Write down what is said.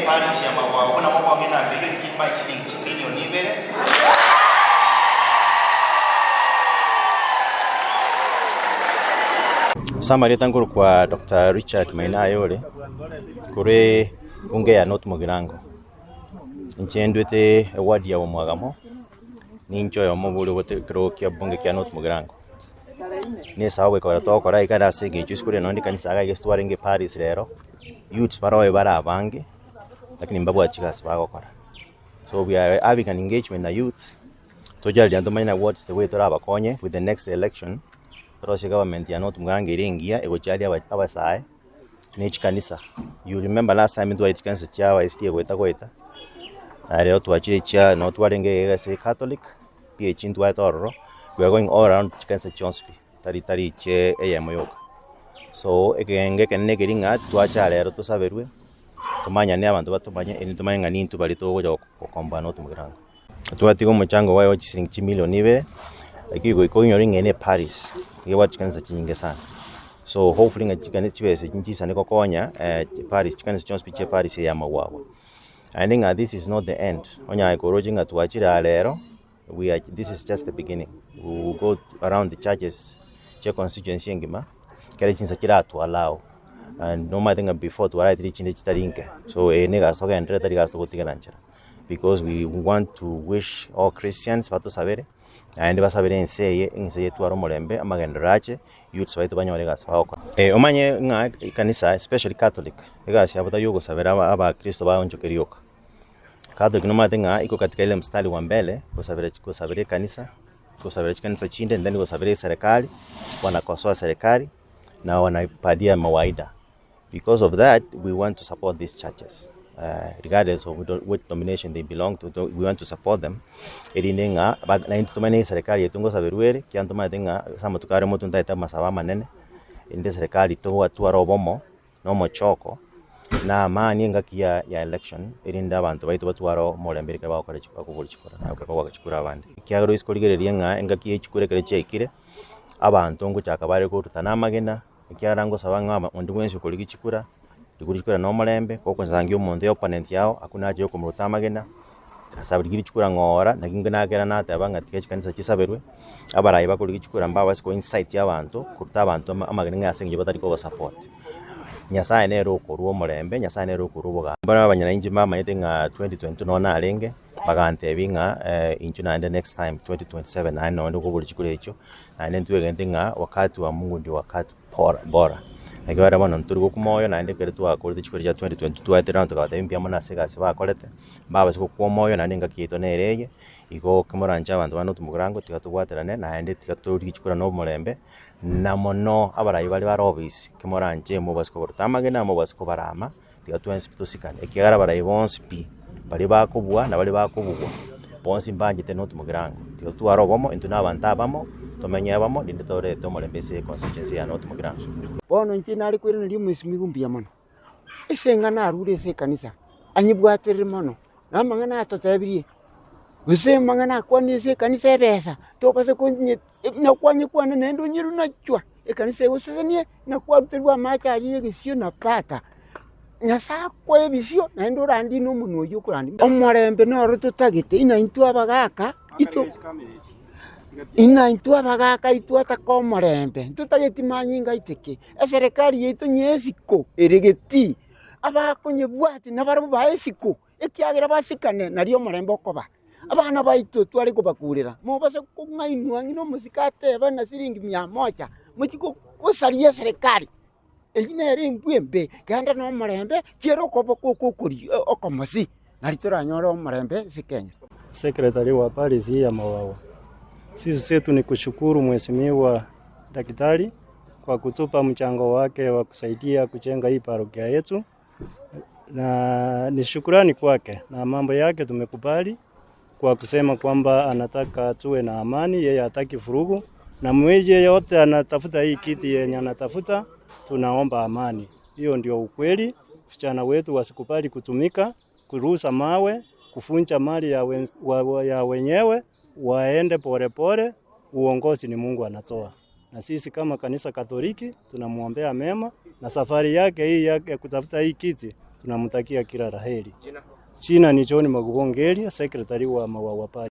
eparish ya Magwagwa buna mokong'ina namba eyio rikia mbae chisiringi chimilioni ibere. Ase amarieta nkorokwa Doctor Richard Maina Ayore, korwa ebunge ya North Mugirango. Inche ndwete eward ya Omwagamo, ninche oyomo bore ogote ekerogo kia bunge kia North Mugirango. Na esababu ekogera togokora iga ase eng'encho isiko riria nonye ekanisa iga iga twarenge parish rero, youths baroe bare abange, lakini mbabwati chigasi bagokora. So we are having an engagement na youths, tocharirie tomanye na what's the way torabakonye with the next election, torosie government ya North Mugirango ere engiya egocharia aba abasae. ne chikanisa, you remember last time ntwaete chikanisa chia aba SDA goeta goeta, naye rero twachire chia nabo twarenge iga ase catholic, PAG ntwaete ororo, we are going all around chikanisa chionsi pi, tari tari chie eyemo yoka. So ekegengo ekenene ekeri ng'a twacha rero tosaberwe, tomanyane abanto batomanye erinde tomanye ng'a nintwe baria togocha gokomboa na otomogirango. Twatiga omochango gwaye o chisiringi chimilion ibere, lakini goika oinyore ng'a eye ne eparish, nigo ebwate chikanisa chinyinge sana. So hopefully ng'a chikani chibesa echi nchisane gokonya eparish chikanisa chionsi pi chia eparish eye ya Magwagwa. Naende ng'a this is not the end, onyare koroche ng'a twachire aa rero, we are this is just the beginning, we will go around the churches chia constituency engima, ekero chinsa chiratu allow and nomanyete ng'a before twaraetire chinde chitari nke, so eye na egasi togendererete tari egasi togotigera nchera. Because we want to wish all Christians batosabere, naende basabere ense eye, ense eye etware omorembe, amagenderero ache, youths baito banyore egasi bagokora. Omanye ng'a ekanisa especially Catholic, egasi yabo tari ogosabera aba abakristo baonchoke rioka. Catholic nomanyete ng'a iko katika ile mstari wa mbele, gosabera gosabera ekanisa, gosabera chikanisa chinde and then gosabera eserekari, wanakosoa serikali, na wanaipatia mawaidha. Because of that we want to support these churches regardless of which denomination they belong to, we want to support them erinde ng'a naintwe tomanye na eserekari yaito ngosaberwa ere, ekiagera ntomanyete ng'a ase amatuko are motwe ntaete amasabo amanene, erinde eserekari totware obomo na omochoko na amani engaki ya ya election, erinde abanto baito batware omorembe ekero bagokora bakobora chikura na bagoaka chikura abande. Ekiagera oise korigereria ng'a engaki ya chikura ekero chiaikire, abanto ngochaka bare korutana amagena. Ekiagera ngosaba ng'a onde bwensi okorigia chikura, rigia chikura na omorembe, gokosangia omonto opponent yao, akwo nache okomoruta amagena, ase rigia chikura ng'ora, naki inche nagera nateba ng'a tiga chikanisa chisaberwe, abarai bakorigia chikura mbabase ko incite abanto, koruta abanto amagena ng'a ase eng'encho batari kobasupport. Nyasaye nere okorwa omorembe, Nyasaye nere okorwa obogambi. Bono abanyananchi mbamanyete ng'a 2022 nonye narenge, bagantebia ng'a inchuo naende next time 2027 naende nonye kobori chikura echio, Naende ntwegente ng'a wakati wa Mungu ndio wakati bora bora. Naki bare bono ntori gokwa moyo naende ekero twakorete chikura chia 2022 twaetire abanto tokabatebia mbuya mono ase egasi bakorete, mbabase gokwa omoyo naende engaki yaito nere eye, igo kimoranche abanto bande otomorango tiga tobwaterane naende tiga torigie chikura na omorembe, na mono abarai baria bare ofisi kimoranche mobase kobaruta amagena mobase kobarama. Tiga twensi pi tosikane, ekiagera abarai bonsi pi, baria bakobua na baria bakobugwa, bonsi mbanchete na otomogirango. Tiga totware obomo, intwe na abanto abamo, tomenye abamo, rinde torete omorembe ase econstituency ya North Mugirango. Bono inche nare koiraneria omwesimigwa mbuya mono, ase eng'ana arure ase ekanisa, anyebwaterere mono, na amang'ana atotebirie, gose amang'ana akwanire ase ekanisa ebesa, tobasa konye nakwanyekwana naende onyerwe nachwa, ekanisa egosesenie, nakwaruterwe amache aria egesio na pata. Nyasae akoe ebisio naende orandie na omonwa oyio okorandia. Omorembe noro totagete inaa intwe abagaka intwe inaa intwe abagaka itwataka omorembe, ntotageti manyinga aiteke, eserekari yaito nyee esiko ere getii, abakonyebwati nabarabwo bae esiko, ekiagera basikane nario omorembe okoba. Abana baito tware kobakurera, mobase kong'ainwa ng'ina omosike ateba na siringi mia moja, mochie gosaria eserekari. Eyio nere embwa embe, genda na omorembe, chiera okoboko oko okoria okomosi, nario toranyore omorembe ase Kenya. Secretary wa parish hii ya Mawawa. Sisi setu ni kushukuru Mheshimiwa Daktari kwa kutupa mchango wake wa kusaidia kujenga hii parokia yetu, na ni shukrani kwake na mambo yake tumekubali kwa kusema kwamba anataka tuwe na amani, yeye hataki vurugu, na mwenye yeyote anatafuta hii kiti yenye anatafuta, tunaomba amani. Hiyo ndio ukweli. Vijana wetu wasikubali kutumika kurusa mawe, kufunja mali ya, wen, wa, wa, ya wenyewe, waende polepole. Uongozi ni Mungu anatoa, na sisi kama kanisa Katoliki tunamwombea mema, na safari yake hii ya kutafuta hii kiti. Tunamtakia kila la heri. Jina ni John Magubongeria, secretary wa Mawawa Parish.